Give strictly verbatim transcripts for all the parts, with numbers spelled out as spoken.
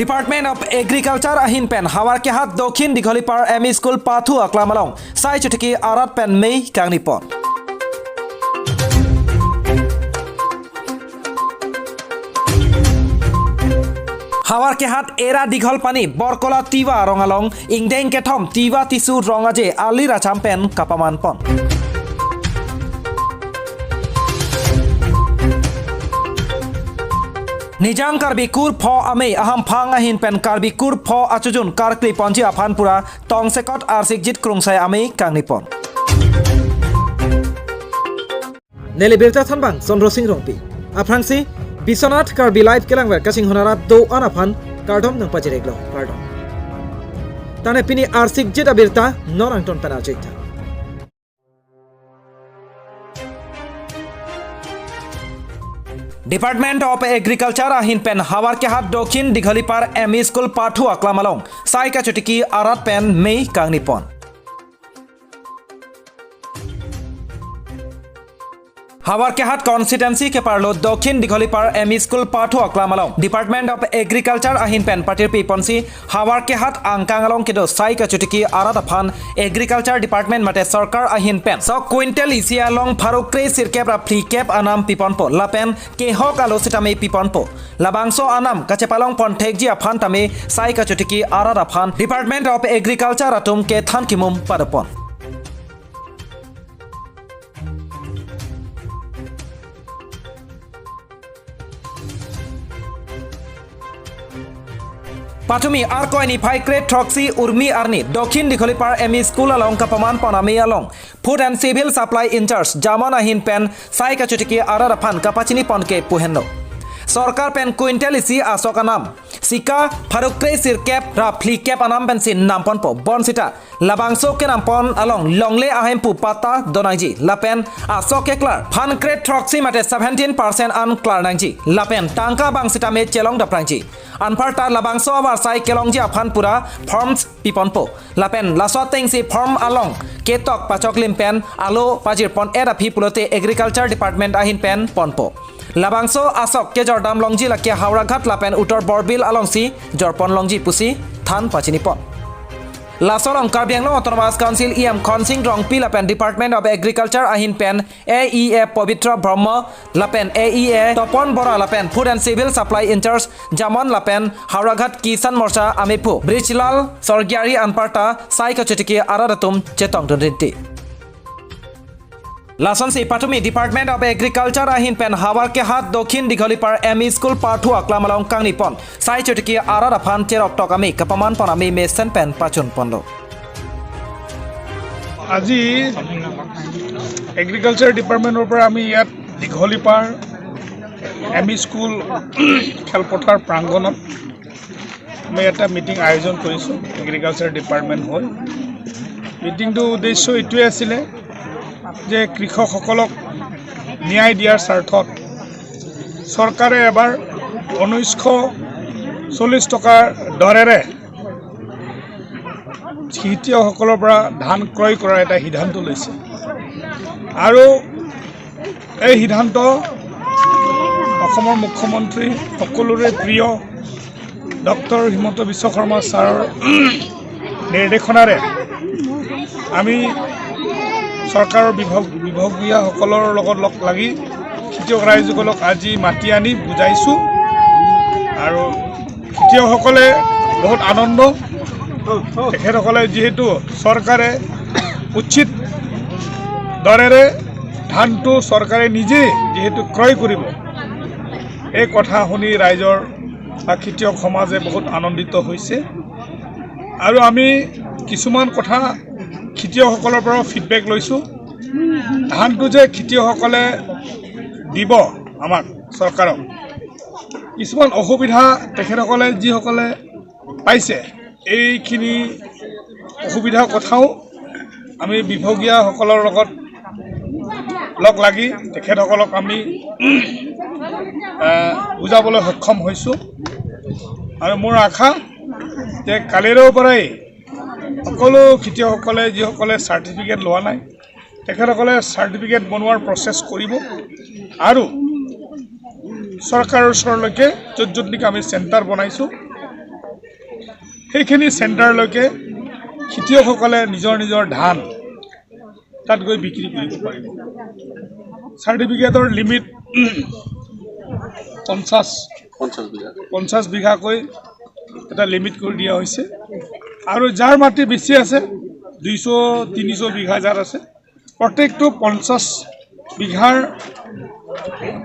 Department of Agriculture ahin pen Howraghat Dokhin Dighalipahr M E School pathu aklam along sai chotiki arat pen mei kangni pon. Howraghat Era Digholpani Borkola Tiwa arong along ingdeng kethom Tiwa Tisu rong aje alir acham pen kapaman pon. Nijang Karbi Kur Pho Amei ahamphang ahin pen Karbi Kur Pho achojun karkli ponji aphan pura tongsekot arsikjit krungsai amei kangni pon. Neli birta thanbang Sondro Sing Rongpi. Aphrangsi Biswanath Karbi Live kelangver kachinghon arat do-an aphan kardom nangpachiriklo, kardom. Tane pini arsikjit abirta non angton pen arjitha. Department of Agriculture ahin pen Howraghat Dokhin Dighalipahr M E School pathu aklam along sai kachotiki arat pen mei kangni pon. Howraghat constituency keparlo Dokhin Dighalipahr M E School pathu aklam along Department of Agriculture ahin pen patirpi ponsi Howraghat angkang along kedo sai kachotiki arat aphan Agriculture Department mate sorkar ahin pen sok quintal isi along pharo kre sirkep ra phlikep anam piponpo lapen kehok alo sitame piponpo. Labangso anam kachepalong ponthekji aphan tame sai kachotiki arat aphan Department of Agriculture atum kethan kimum padopon. Patumi Arkoi niphai kre throksi urmi arni Dokhin Dighalipahr M E School along kapaman pon amei along Food and Civil Supply in-charge Jamon ahin pen sai kachotiki arat aphan kapachini pon ke pu henlo. Sorkar pen quintal isi asok anam sika pharo kre sirkep ra phlikep anam pensi nam ponpo, bonsita labangso kenam pon along longle ahempu patta donangji lapen asok keklar phan kre throksi mate seventeen percent an klar nangji lapen tangka bang sitame chelong daprangji. Anparta labangso avarsai kelongji aphan pura forms piponpo. Lapen laso atengsi form along ketok pachoklim pen alo pajir pon-et aphi pulote Agriculture Department ahin pen ponpo. Labangso asok kejordam longji lake Howraghat lapen Uttar Borbil alongsi jorpon longji pusi than pachini pon. Laso along Karbi Anglong Autonomous Council E M Khonsing Rongpi lapen Department of Agriculture ahin pen A E A Pabitra Brahma lapen A E A Topon Bora lapen Food and Civil Supply in-charge Jamon lapen Howraghat Kisan Morcha amephu Brijlal Sorgiari anparta sai kachotiki arat atum chetongdun rinti. Lasonsi patumi Department of Agriculture ahin pen Howraghat Dokhin Dighalipahr M E School pathu aklam along kangni pon sai chotiki arat aphan cheroktok amei kapaman pon amei mesen pen pachun ponlo. আজি এগ্ৰিকালচাৰ ডিপাৰ্টমেণ্টৰ পৰা আমি ইয়াত দীঘলীপাৰ M E school খেলপথাৰ প্ৰাংগণত আমি এটা মিটিং আয়োজন কৰিছোঁ এগ্ৰিকালচাৰ ডিপাৰ্টমেণ্ট হৈ। মিটিংটোৰ উদ্দেশ্য এইটোৱে আছিলে যে কৃষকসকলক ন্যায় দিয়াৰ স্বাৰ্থত চৰকাৰে এবাৰ ঊনৈছশ চল্লিছ টকাৰ দৰেৰে খেতিয়কসকলৰ পৰা ধান ক্ৰয় কৰাৰ এটা সিদ্ধান্ত লৈছে আৰু এই সিদ্ধান্ত অসমৰ মুখ্যমন্ত্ৰী সকলোৰে প্ৰিয় ডক্টৰ হিমন্ত বিশ্ব শৰ্মা ছাৰৰ নিৰ্দেশনাৰে আমি চৰকাৰৰ বিভাগ বিভাগীয়সকলৰ লগত লগ লাগি খেতিয়ক ৰাইজসকলক আজি মাতি আনি বুজাইছোঁ আৰু খেতিয়কসকলে বহুত আনন্দ। তেখেতসকলে যিহেতু চৰকাৰে উচিত দৰেৰে ধানটো চৰকাৰে নিজেই যিহেতু ক্ৰয় কৰিব, এই কথা শুনি ৰাইজৰ বা খেতিয়ক সমাজে বহুত আনন্দিত হৈছে। আৰু আমি কিছুমান কথা খেতিয়কসকলৰ পৰাও ফিডবেক লৈছোঁ। ধানটো যে খেতিয়কসকলে দিব আমাক চৰকাৰক, কিছুমান অসুবিধা তেখেতসকলে যিসকলে পাইছে, এইখিনি অসুবিধাৰ কথাও আমি বিভাগীয়সকলৰ লগত লগ লাগি তেখেতসকলক আমি আহ, বুজাবলৈ সক্ষম হৈছোঁ। আৰু মোৰ আশা যে কালিৰে পৰাই সকলো খেতিয়কসকলে যিসকলে চাৰ্টিফিকেট লোৱা নাই, তেখেতসকলে চাৰ্টিফিকেট বনোৱাৰ প্ৰচেছ কৰিব আৰু চৰকাৰৰ ওচৰলৈকে য'ত য'ত নেকি আমি চেণ্টাৰ বনাইছোঁ, সেইখিনি চেণ্টাৰলৈকে খেতিয়কসকলে নিজৰ নিজৰ ধান তাত গৈ বিক্ৰী কৰিব পাৰিব। চাৰ্টিফিকেটৰ লিমিট পঞ্চাছ, পঞ্চাছ বিঘা। পঞ্চাছ বিঘাকৈ এটা লিমিট কৰি দিয়া হৈছে। আৰু যাৰ মাটি বেছি আছে, দুইশ, তিনিশ বিঘা যাৰ আছে, প্ৰত্যেকটো পঞ্চাছ বিঘাৰ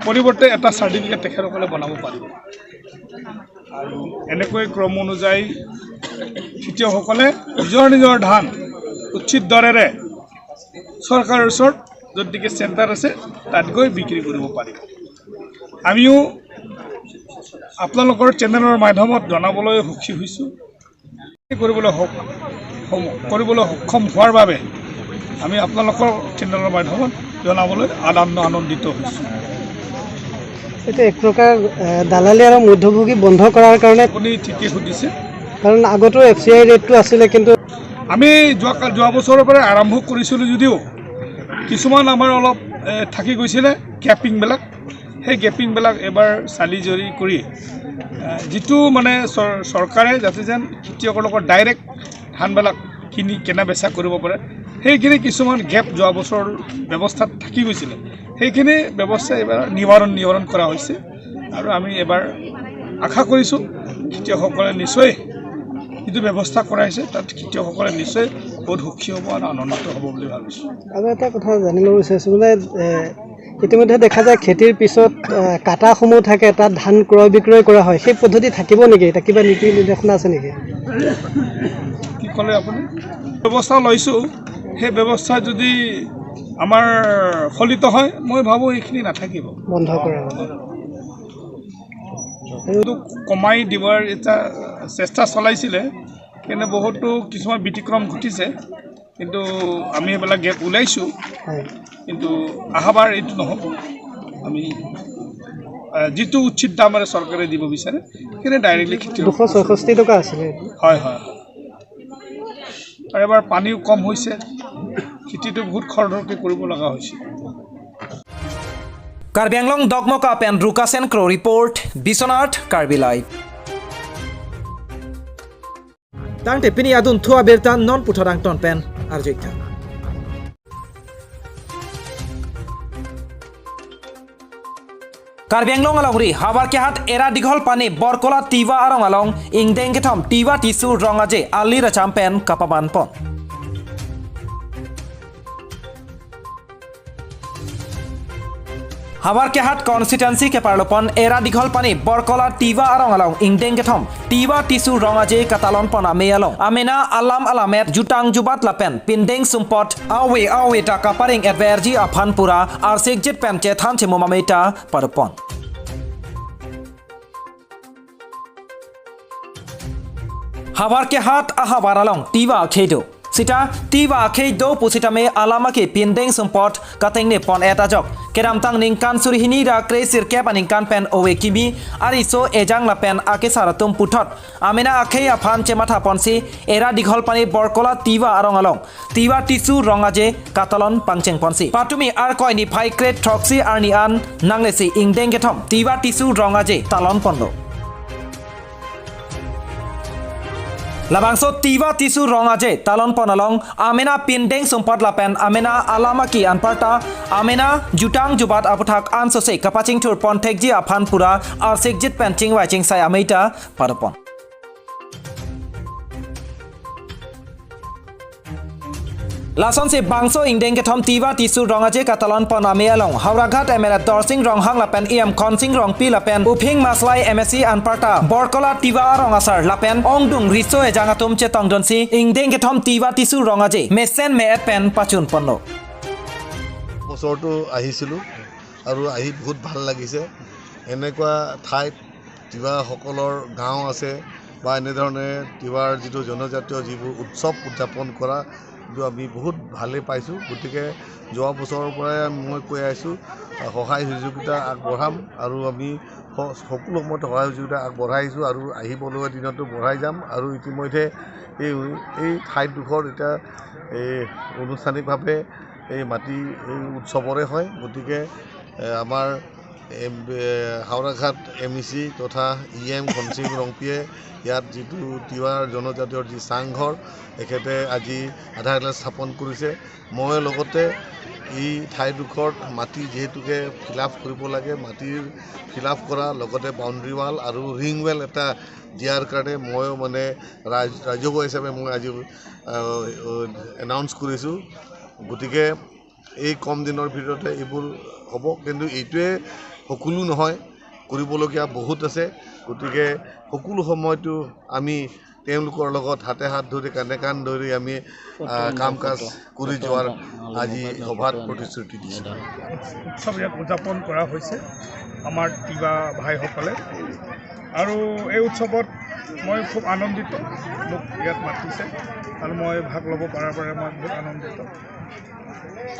পৰিৱৰ্তে এটা চাৰ্টিফিকেট তেখেতসকলে বনাব পাৰিব। আৰু এনেকৈ ক্ৰম অনুযায়ী খেতিয়কসকলে নিজৰ নিজৰ ধান উচিত দৰেৰে চৰকাৰৰ ওচৰত য'ত নেকি চেণ্টাৰ আছে, তাত গৈ বিক্ৰী কৰিব পাৰিব। আমিও আপোনালোকৰ চেনেলৰ মাধ্যমত জনাবলৈ সুখী হৈছোঁ। কৰিবলৈ সক-, সম-, কৰিবলৈ সক্ষম হোৱাৰ বাবে আমি আপোনালোকৰ চেনেলৰ মাধ্যমত জনাবলৈ আনন্দ, আনন্দিত হৈছোঁ। এইটো এক প্ৰকাৰ, এ, দালালি আৰু মধ্যভোগী বন্ধ কৰাৰ কাৰণে। আপুনি ঠিকে সুধিছে। কাৰণ আগতো এফ চি আই ৰেটটো আছিলে, কিন্তু আমি যোৱা কা-, যোৱা বছৰৰ পৰা আৰম্ভ কৰিছিলোঁ যদিও কিছুমান আমাৰ অলপ, এ, থাকি গৈছিলে গেপিংবিলাক। সেই গেপিংবিলাক এবাৰ চালি জাৰি কৰি, এ, যিটো মানে চৰ-, চৰকাৰে যাতে যেন খেতিয়কৰ লগত ডাইৰেক্ট ধানবিলাক কিনি কিনা বেচা কৰিব পাৰে, সেইখিনি কিছুমান গেপ যোৱা বছৰ ব্যৱস্থাত থাকি গৈছিলে, সেইখিনি ব্যৱস্থা এইবাৰ নিবাৰণ, নিবাৰণ কৰা হৈছে। আৰু আমি এইবাৰ আশা কৰিছোঁ খেতিয়কসকলে নিশ্চয় যিটো ব্যৱস্থা কৰা হৈছে, তাত খেতিয়কসকলে নিশ্চয় বহুত সুখী হ'ব আৰু আনন্দিত হ'ব বুলি ভাবিছোঁ। আৰু এটা কথা জানিব বিচাৰিছোঁ, মানে, এ, ইতিমধ্যে দেখা যায় খেতিৰ পিছত, এ, কাটা সময় থাকে, তাত ধান ক্ৰয় বিক্ৰয় কৰা হয়, সেই পদ্ধতি থাকিব নেকি? এতিয়া কিবা নীতি নিৰ্দেশনা আছে নেকি? কি ক'লে আপুনি? ব্যৱস্থা লৈছোঁ, সেই ব্যৱস্থা যদি আমাৰ ফলিত হয়, মই ভাবোঁ এইখিনি নাথাকিব। বন্ধ কৰা হ'ব। এইটো কমাই দিবৰ এটা চেষ্টা চলাইছিলে, কিন্তু বহুতো কিছুমান ব্যতিক্ৰম ঘটিছে, কিন্তু আমি সেইবিলাক গেপ ওলাইছোঁ। হয়। কিন্তু অহাবাৰ এইটো নহ'ব। আমি, আহ, যিটো উচিত দাম আৰু চৰকাৰে দিব বিচাৰে, সেইখিনি ডাইৰেক্টলি খেতিয়ক। দুশ ছয়ষষ্ঠি টকা আছিলে। হয়, হয়, হয়। আৰু এবাৰ পানীও কম হৈছে, খেতিটো বহুত খৰধৰকৈ কৰিব লগা হৈছে। Karbi Anglong Dokmoka pen Rukasen Kro report, Biswanath Karbi Live. Tangte pini adunthu abirta non puthot angton pen arjuik tha. Karbi Anglong alongri Howraghat Eradighal Pani Borkola Tiwa arong along ingdeng kethom Tiwa Tisu Rongaje ali racham pen kapaman pon. Howraghat constituency keparlopon Eradighal Pani Borkola Tiwa arong along ingdeng kethom Tiwa Tisu Rongaje katalon pon amei along amena alam alamet jutang jubat lapen pindeng sumpot awe awe ta kaparing etverji aphan pura arsikjit pen chethan chemum amei ta padopon. Howraghat ahavar along Tiwa akhei do. Sita Tiwa akhei do pusitame alam ake pindeng sumpot katengne pon-et ajok kedamtang ningkan suri hini ra kre sirkep aningkan pen ove kimi ariso ejang lapen akesar atum puthot amena akhei aphan chematha ponsi Eradighal Pani Borkola Tiwa arong along Tiwa Tisu Rongaje katalon pangcheng ponsi patumi Arkoi niphai kre throksi arni an nanglesi ingdeng kethom Tiwa Tisu Rongaje talon ponlo. Labangso Tiwa Tisu Rongaje talon pon along amena pindeng sumpot lapen amena alam aki anparta amena jutang jubat aputhak ansose kapachingthur pon thekji aphan pura arsikjit pen chingvai chingsai amei ta padopon. Lasonsi bangso ingdeng kethom Tiwa Tisu Rongaje katalon pon amei along Howraghat M L A Dorsing Ronghang lapen E M Khonsing Rongpi lapen Uphing Maslai M A C anparta Borkola Tiwa arong asar lapen ongdung riso ejang atum chetongdunsi ingdeng kethom Tiwa Tisu Rongaje mesen me-et pen pachun ponlo. বছৰটো আহিছিলোঁ আৰু আহি বহুত ভাল লাগিছে। এনেকুৱা ঠাইত তিৱাসকলৰ গাঁও আছে বা এনেধৰণে তিৱাৰ যিটো জনজাতীয় যিবোৰ উৎসৱ উদযাপন কৰা, এইটো আমি বহুত ভালেই পাইছোঁ। গতিকে যোৱা বছৰৰ পৰাই মই কৈ আহিছোঁ, আহ, সহায় সহযোগিতা আগবঢ়াম আৰু আমি স-, সকলো সময়তে সহায় সহযোগিতা আগবঢ়াই আহিছোঁ আৰু আহিবলগীয়া দিনতো বঢ়াই যাম। আৰু ইতিমধ্যে এই, এই ঠাইডোখৰ এতিয়া এই আনুষ্ঠানিকভাৱে এই মাটি এই উৎসৱৰে হয়। গতিকে, এ, আমাৰ M A, Howraghat M E চি তথা ই এম খনসিং ৰংপিয়ে ইয়াত যিটো তিৱা জনজাতীয় যি চাংঘৰ, এখেতে আজি আধাৰশিলা স্থাপন কৰিছে। মই লগতে এই ঠাইডোখৰত মাটি যিহেতুকে ফিল আপ কৰিব লাগে, মাটিৰ ফিল আপ কৰা, লগতে বাউণ্ডেৰী ৱাল আৰু ৰিং ৱেল এটা দিয়াৰ কাৰণে ময়ো মানে ৰাইজ ৰাজহুৱা হিচাপে মই আজি এনাউন্স কৰিছোঁ। গতিকে এই কম দিনৰ ভিতৰতে এইবোৰ হ'ব, কিন্তু এইটোৱে সকলো নহয়, কৰিবলগীয়া বহুত আছে। গতিকে সকলো সময়তো আমি তেওঁলোকৰ লগত হাতে হাত ধৰি, কান্ধে কান্ধ ধৰি আমি আহ, কাম কাজ কৰি যোৱাৰ আজি সভাত প্ৰতিশ্ৰুতি দিছোঁ। উৎসৱ ইয়াত উদযাপন কৰা হৈছে আমাৰ তিৱা ভাইসকলে। আৰু এই উৎসৱত মই খুব আনন্দিত, মোক ইয়াত মাতিছে আৰু মই ভাগ ল'ব পৰাৰ বাবে মই বহুত আনন্দিত।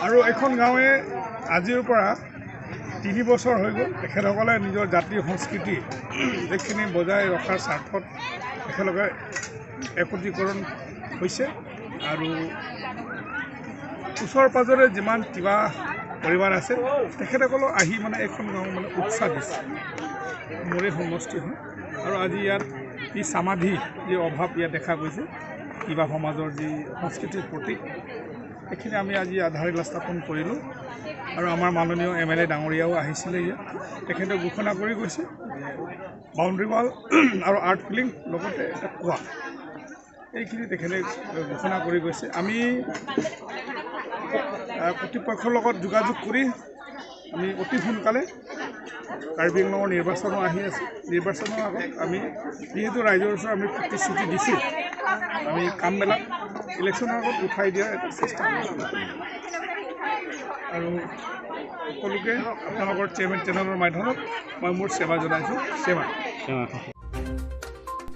আৰু এইখন গাঁৱে আজিৰ পৰা তিনি বছৰ হৈ গ'ল, তেখেতসকলে নিজৰ জাতি সংস্কৃতি এইখিনি বজাই ৰখাৰ স্বাৰ্থত একেলগে একত্ৰীকৰণ হৈছে। আৰু ওচৰ পাজৰে যিমান তিৱা পৰিবাৰ আছে, তেখেতসকলো আহি মানে এইখন গাঁও মানে উৎসাহ দিছে। মোৰে সমষ্টি হয়। আৰু আজি ইয়াত এই সমাধি যি অভাৱ ইয়াত দেখা গৈছে, তিৱা সমাজৰ যি সংস্কৃতিৰ প্ৰতীক, এইখিনি আমি আজি আধাৰশিলা স্থাপন কৰিলোঁ। আৰু আমাৰ মাননীয় এম এল এ ডাঙৰীয়াও আহিছিলে ইয়াত, তেখেতে ঘোষণা কৰি গৈছে যে বাউণ্ডেৰী ৱাল আৰু আৰ্ট ফিলিং লগতে এটা কুঁৱা, এইখিনি তেখেতে ঘোষণা কৰি গৈছে। আমি আহ, কৰ্তৃপক্ষৰ লগত যোগাযোগ কৰি আমি অতি সোনকালে, কাৰ্বি আংলঙৰ নিৰ্বাচনো আহি আছে, নিৰ্বাচনৰ আগত আমি যিহেতু ৰাইজৰ ওচৰত আমি প্ৰতিশ্ৰুতি দিছোঁ, আমি কামবিলাক ইলেকশ্যনৰ আগত উঠাই দিয়াৰ এটা চেষ্টা কৰিম। আৰু সকলোকে আপোনালোকৰ চেনেল, চেনেলৰ মাধ্যমত মই মোৰ সেৱা জনাইছোঁ। সেৱা।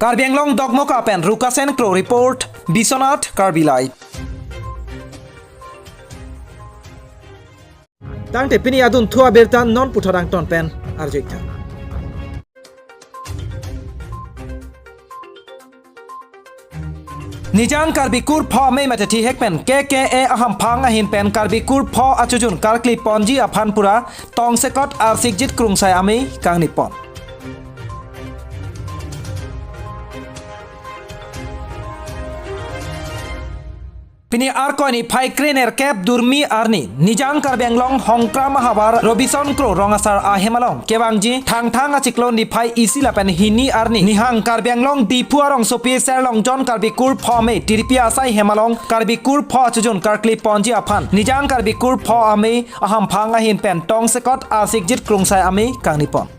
Karbi Anglong Dokmoka pen Rukasen Kro report, Biswanath Karbi Live. Tangte pini adunthu abirta non puthot angton pen arjuik tha. Nijang Karbi Kur Pho Amei mate thihek pen K K A ahamphang ahin pen Karbi Kur Pho achojun karkli ponji aphan pura tongsekot arsikjit Krungsai Amei kangni pon. Pini Arkoi niphai krenerkep durmi arni, Nijang Karbi Anglong Hongkram ahavar Robison Kro rong asar ahem along kevangji Thangthang achiklo niphai isi lapen hini arni nihang Karbi Anglong Diphu arongsopi Serlongjon Karbi Kur Pho Amei tiripi asai hem along Karbi Kur Pho achojun karkli ponji aphan Nijang Karbi Kur Pho Amei ahamphang ahin pen tongsekot arsikjit Krungsai Amei kangni pon.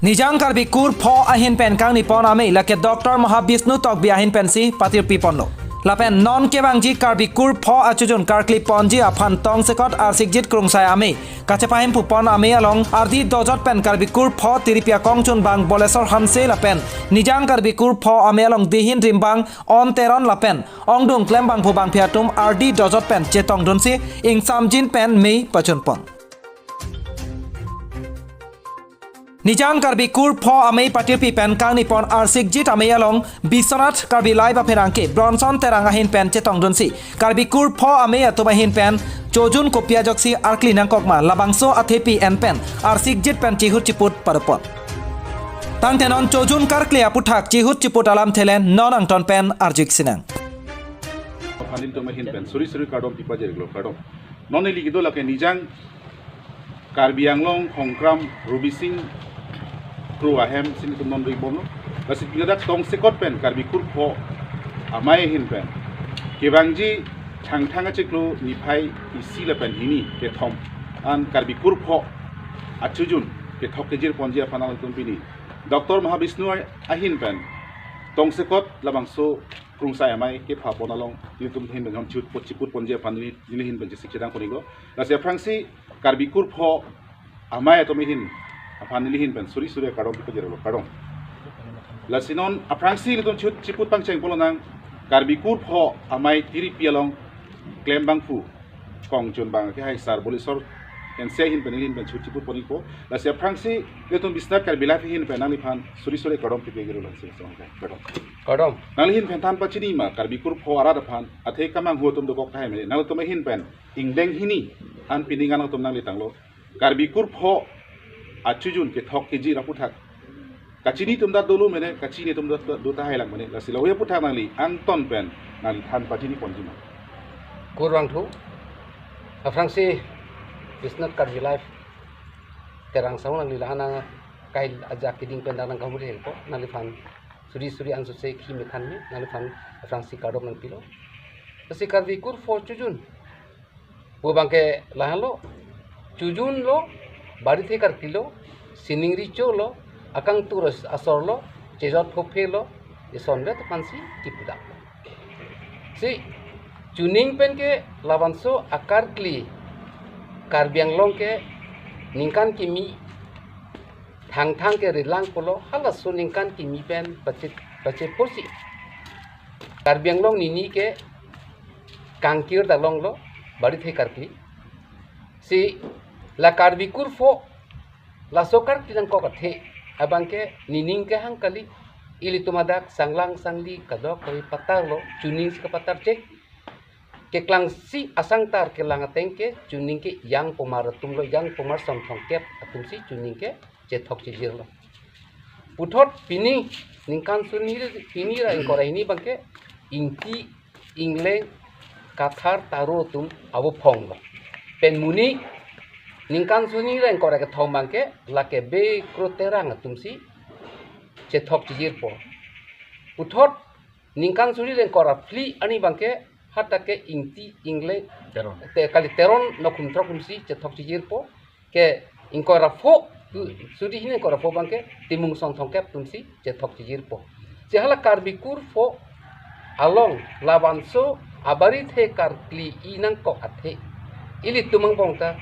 Nijang Karbi Kur Pho ahin pen kangni pon amei lake Doctor Mahabishnu Tokbi ahin pensi patirpi ponlo. Lapen non kevangji Karbi Kur Pho achojun karkli ponji aphan tongsekot arsikjit Krungsai Amei kachepahemphu pon amei along ardi dojot pen Karbi Kur Pho tiripi akongchunbang Bolesor Hanse lapen Nijang Karbi Kur Pho Amei along dihin rimbang On Teron lapen ongdung klembangphu bangphi atum ardi dojot pen chetongdunsi ingsamjin pen mei pachun pon. Nijang Karbi Kur Pho Amei patirpi pen kangni pon arsikjit amei along Biswanath Karbi Live apherangke Bronson Terang ahin pen chetongdunsi Karbi Kur Pho Amei atum ahin pen chojun kopi ajoksi arkli nangkokma labangso athepi en pen arsikjit pen chihut chiput padopon. Tangte non chojun karkli aputhak chihut chiput alamthe le non angton pen arjuik sinang. Aphan nelitum ahin pen suri suri kardom pipajirlo, kardom. Non neli kedo lake Nijang Karbi Anglong Hongkram Robison Kro ahem si nelitum non ri bomlo. Lasi pini ladak tongsekot pen Karbi Kur Pho Amei ahin pen kevangji Thangthang achiklo niphai isi lapen hini kethom an Karbi Kur Pho achojun kethok kejir ponji aphan nelitum pini Doctor Mahabishnu ahin pen tongsekot labangso Krungsai Amei kepha pon along nelitum ahin pen chihut chiput ponji aphan neli, neli ahin pen chesik chedang ponlo. Lasi aphrangsi Karbi Kur Pho Amei atum ahin aphan neli ahin pen suri suri kardom pipajirlo, kardom. Lasi non aphrangsi nelitum chihut chiput pangcheng ponlonang. Karbi Kur Pho Amei tiripi along klembangphu kongchunbang kehai sar Bolesor N C I ahin pen neli ahin pen churchipur pon-ikpo. Lasi aphrangsi ilitum Biswanath Karbi Live ahin pen nangliphan suri suri kardom pipe giro lang sing song kai. Kardom. Kardom. Nangli ahin pen than pachini ma Karbi kurpho arat aphan athe kamanghu atum dokok tahai mene. Nangtum ahin pen ingdeng hini an pining an atum nangli tanglo. Karbi kurpho achujun kethok kejir aphuthak kachini atum ta dolo mene, kachini atum ta do tahai lang mene. Lasi lahei aphuthak nangli angton pen nangli than pachini ponji ma. Kurvangthu, aphrangsi Biswanath Karbi Live Terang Song nangli la-an nang kai ajak keding pen dang nang kamu rengpo, nangliphan suri suri ansose khi methan me, nangliphan aphrangsi kardom nangpilo. Lasi Karbi kurpho chujun pu abangke lahenlo, chujunlo, barithe karklilo, sining recho lo, akangtur asorlo, chejot phophelo, isonvet aphansi kipudaklo. Si, chuning pen ke labangso akarkli Karbi Anglong ke ningkan kimi thangthang ke rilang pulo, halaso ningkan kimi pen pache, pache pusi Karbi Anglong nini ke kangkir dalonglo, barithe karkli. Si la Karbi kurpho, laso karkli nangkok athe abangke nining kehang kali, ilitum adak sanglang sangli kadokave patarlo, chuning si kapatar chek. Keklangsi asangtar kelang ateng ke chuning ke yangpomar atumlo, yangpomar sonthongkep atumsi chuning ke chethok chejirlo. Puthot pini ningkan suri hini ra ingkoi ra hini abangke ingti, ingleng, kathar, taro atum avo phonglo. Pen muni ningkan suri ra ingkoi ra kethom abangke lake be kro terang atumsi chethok chejirpo. Puthot ningkan suri ra ingkoi ra phli arni abangke hadak ke ingti, ingleng, Teron. Te, kali Teron nokhum throk atumsi chethok chejirpo. Ke ingkoi ra pho, tu, suri hini ingkoi ra pho abangke Timung sonthongkep atumsi chethok chejirpo. Si hala Karbi kurpho along labangso abarithe karkli-i nangkok athe ilitum angbong ta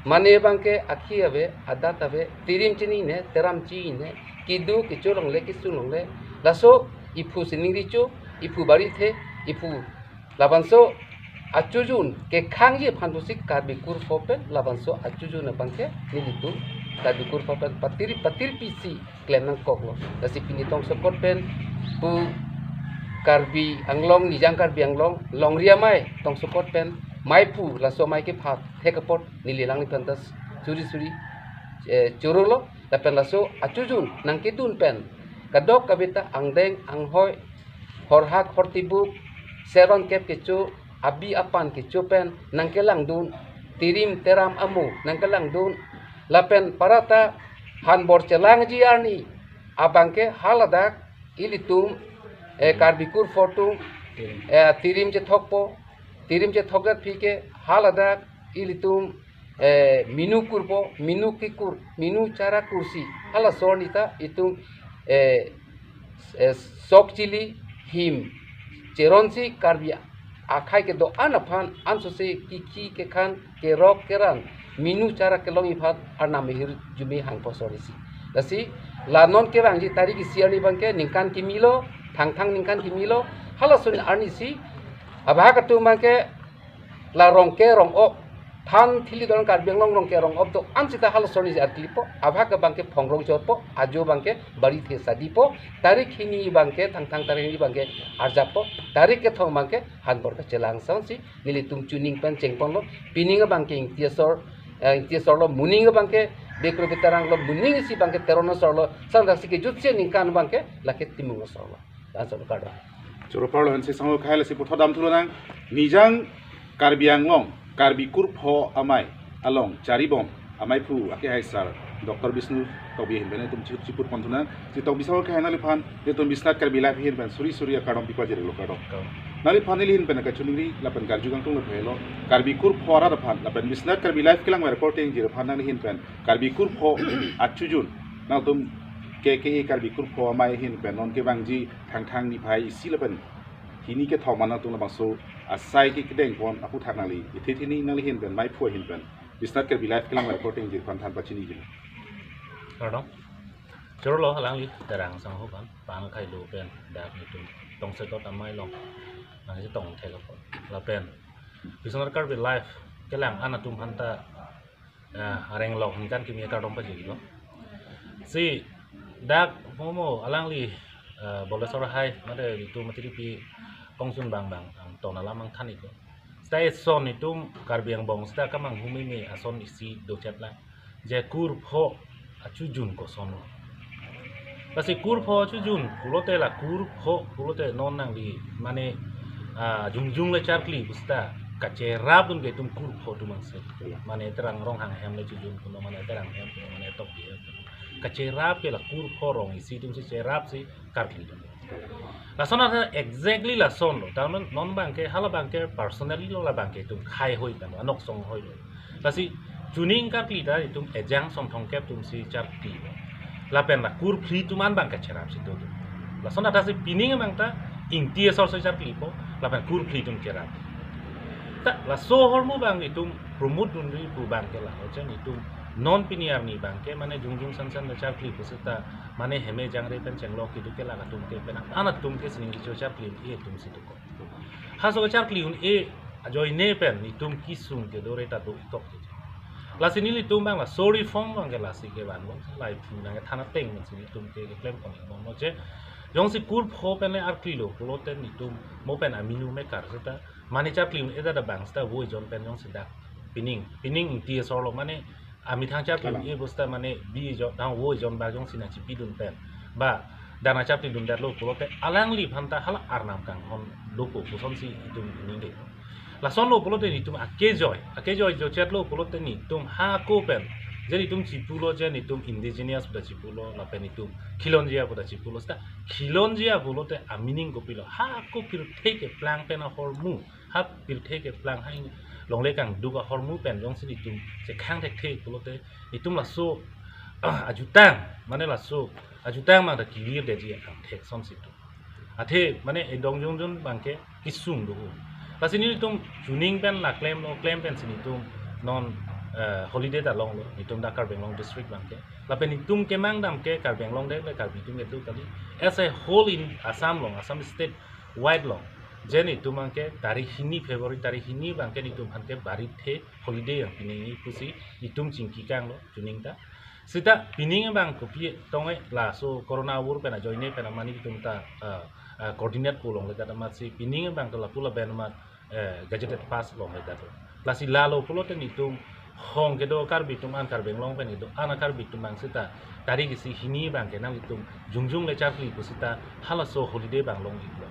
mane abangke akhi ave, adat ave, tirim chinine, teram chinine, kedo kecho longle, kesung longle, laso iphu sining recho, iphu barithe, iphu labangso achujun kekhangji aphan pusi Karbi kurpho pen labangso achujun abangke nelitum Karbi kurpho pen patir, patir pisi klem nangkoklo. Lasi pini tongsokot pen pu Karbi Anglong, Nijang Karbi Anglong, Longri Amei tongsokot pen maiphu laso amei kepha thek apot neli alangliphan ta suri suri, eh, chorolo. Lapen laso achujun nangkedun pen kadokave ta angdeng anghoi, horhak hortibuk, servan kep kecho, abi apan kecho pen nangkelangdun, tirim teram amo nangkelangdun, lapen parata hanbor chelangji arni abangke haladak ilitum, eh, Karbi kurpho atum, eh, tirim chethokpo, tirim chethokdet aphi ke haladak ilitum, eh, minu kurpo, minu kekur, minu chara kursi, halaso arni ta itum, eh, eh, sok chili him cheronsi Karbi akhei kedo-an aphan ansose kikhi kekhan kerok keran minu chara kelongji aphan arnam ahirjume hangpo so arnisi. Lasi la non kevangji tarik isi arni abangke ningkan kimilo, thangthang ningkan kimilo, halaso arnisi abahak atum abangke la Rongke Rongop, than thili don Karbi Anglong Rongke Rongop do-an sita halaso arnisi arklipo, abahak abangke phongrong chotpo, ajo abangke barithe sadipo, tarik hini abangke, thangthang tarik hini abangke arjappo, tarik kethom abangke hanbor kachelang songsi nelitum chuning pen chengponlo, pining abangke ingti asor, eh, ingti asorlo, muning abangke be kro be teranglo, muning isi abangke Teron asorlo, sangdaksi kejutsi aningkan abangke lake Timung asorlo. Laso kardom. Choro parlo hanse sangho khai lasi puthot damthulonang. Nijang Karbi Anglong, Karbi kurpho amei along charibom ameiphu akehai sar Doctor Bishnu Tokbi ahin pen nelitum chihuk chipur ponthunang. Si Tokbi sangho khai nangliphan nelitum Biswanath Karbi Live ahin pen suri suri akardom pipa jirlo, kardom. Kardom. Nangliphan neli ahin pen kachiningri lapen karju kangtung lo phelo. Karbi kurpho arat aphan lapen Biswanath Karbi Live kelang reporting jirphan nangli ahin pen Karbi kurpho achujun nangtum ke ke Karbi kurpho amei ahin pen non kevangji thangthang niphai isi lapen hini kethom an nangtum labangso asai ke kedengpon aphuthak nangli, ithe thini nangli ahin pen, maiphu ahin pen, Biswanath Karbi Live kelang reporting jirphan than pachiniji. Kardom. Chorolo alangli Terang sangho aphan, pang khailo pen dak nelitum tongsokot amei along nangchetong thek apot. Lapen Biswanath Karbi Live kelang an atum aphanta Ah, areng lok hingkan kimi akardom pajirlo. Si dak momo alangli, ah, Bolesor Hai mate itum matiripi kongsun bang bang angton alam angthan iko. Seta eson itum Karbi angbong seta kamang humimi ason isi dochet lang. Je kurpho achujun koson. Lasi kurpho achujun pulote la kurpho pulote non nangli mane, ah, jongjong le charkli pu seta kacherapdun ke itum kurpho atum angse. Mane Terang Ronghang hem le chujun kuno, mane Terang hem kuno, mane Tokbi hem kuno. Kacherap ke la kurpho rong isi atum si cherap si karklidun. Lason ata exactly lasonlo. Taman non abangke hala abangke personally lo, la abangke itum khei hoi kan, anok song hoilo. Lasi chuning karkli ta itum ejang somthongkep atum si charkli. Lapen la kurphli atum an abang kacherap si do. Lason ata si pining abang ta Ingti asor si charklipo, lapen kurphli atum cherap. Ta laso ahormu abang itum promote dunri pu abangke la, hochen itum non pini arni abangke mane jongjong sansan le charkli pu seta mane heme jangre pen chenglok kedo ke la atum ke pen an atum ke sining kecho charkli un-e atum si dokok. Halaso charkli un-e ajoine pen itum kesung kedo re ta do ikok. Lasi nelitum abang laso reform abangke lasi kevan abang, laiphu nangkethan ateng pensi itum ke keklem pon iknon mo che. Jongsi kurpho pen le arklilo pulote itum mo pen aminu mekar seta mane charkli un-e ta da abang seta vo ejon pen jongsi dak pining, pining Ingti asor lo mane amethang charkli un-e pu seta mane bi ejon, dang vo ejon ba jongsi nangchipidun pen ba dana charklidun detlo pulote alangliphan ta hala arnam kanghon dopo pusonsi itum ningde. Lasonlo pulote itum akejoi, akejoi jochetlo pulote itum hako pen je itum chipulo, je itum indigenous pu ta chipulo, lapen itum khilonjia pu ta chipulo. Seta khilonjia pulote amining kopilo? Hako pirthe keplang pen ahormu, ha pirthe keplang ha longle kangduk ahormu pen jongsi itum chekhang thekthe pulote itum laso, ah, ajutang, mane laso ajutang abang ta clear detji angthek sonsi itum. Athe mane edong jongjong abangke kesung do. Lasi nelitum chuning pen la klemlo, klem pensi itum non, eh, holiday ta longlo itum dak Karbi Anglong district abangke. Lapen itum kemang dam ke Karbi Anglong dek le Karbi atum kedo kali. As a whole in Assam along, Assam state wide along, je itum abangke tarik hini February, tarik hini abangke itum aphan ke barithe holiday yang piningji pusi itum chingki kanglo chuning ta. Seta pining abang kopi tong-e, laso corona avur pen ajoine pen amani itum ta, ah, ah, coordinate pu longle ta amatsi pining abang ta lapu lapen amat, eh, gazetted pass longle ta do. Lasi lalo pulote itum hong kedo Karbi atum an, Karbi Anglong pen kedo an a-Karbi atum abang seta tarik isi hini abangke nanglitum jongjong le charkli pu seta halaso holiday abang long iklo.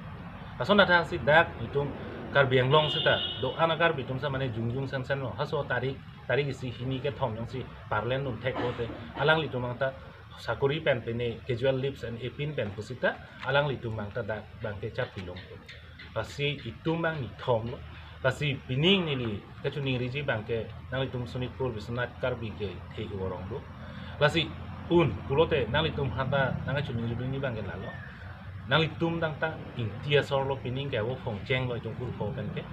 Lason athak si dak itum Karbi Anglong seta do an a-Karbi atum seta mane jongjong sensen lo. Halaso tarik, tarik isi hini kethom jongsi parlen dun thek lote alanglitum abang ta sakori pen pine casual leaves and epin pen pu seta alanglitum abang ta dak abangke charkli longpo. Lasi itum abang nithom lo. Lasi pining neli kachiningriji abangke nanglitum Sonitpur Biswanath Karbi kethe ivorong do. Lasi un pulote nanglitum aphan ta nangkachiningri abangke lalo. Nanglitum dang ta Ingti asor lo, pining ke vo phong chenglo itum kurpho pen ke.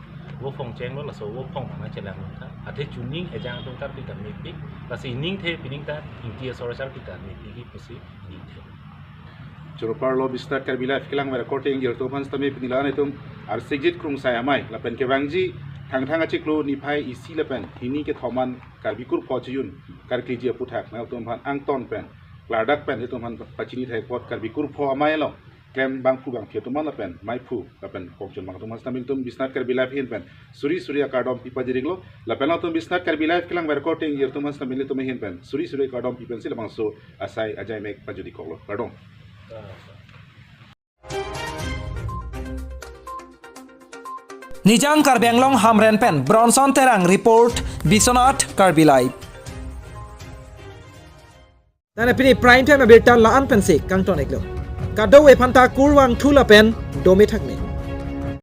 Vo phong chenglo, laso vo phong mana chelang ta. Athe chuning ejang atum karkli ta mepik. Lasi ningthe pining ta Ingti asor charkli ta mepik pusi ningthe. Choro parlo Biswanath Karbi Live kelang record ingjir atum aphan sitame pini la-an itum Arsikjit Krungsai Amei lapen kevangji Thangthang achiklo niphai isi lapen hini kethom an Karbi kurpho chiyun karkliji aputhak nangtum aphan angton pen klardak pen itum aphan pachini thek apot Karbi kurpho amei along klem bangphu bangphi atum an lapen meiphu lapen kongchun bang atum aphan sitame itum Biswanath Karbi Live ahin pen suri suri akardom pi pajir iklo. Lapen itum Biswanath Karbi Live kelang record ingjir atum aphan sitame itum ahin pen suri suri akardom pi pensi labangso asai ajai mek pajut ikoklo. Kardom. Nijang Karbi Anglong Hamren pen Bronson Terang report, Biswanath Karbi Live. Tane pini prime time abirta la-an pensi kangton iklo. Kadokave aphan ta kurvangthu lapen dome thakme.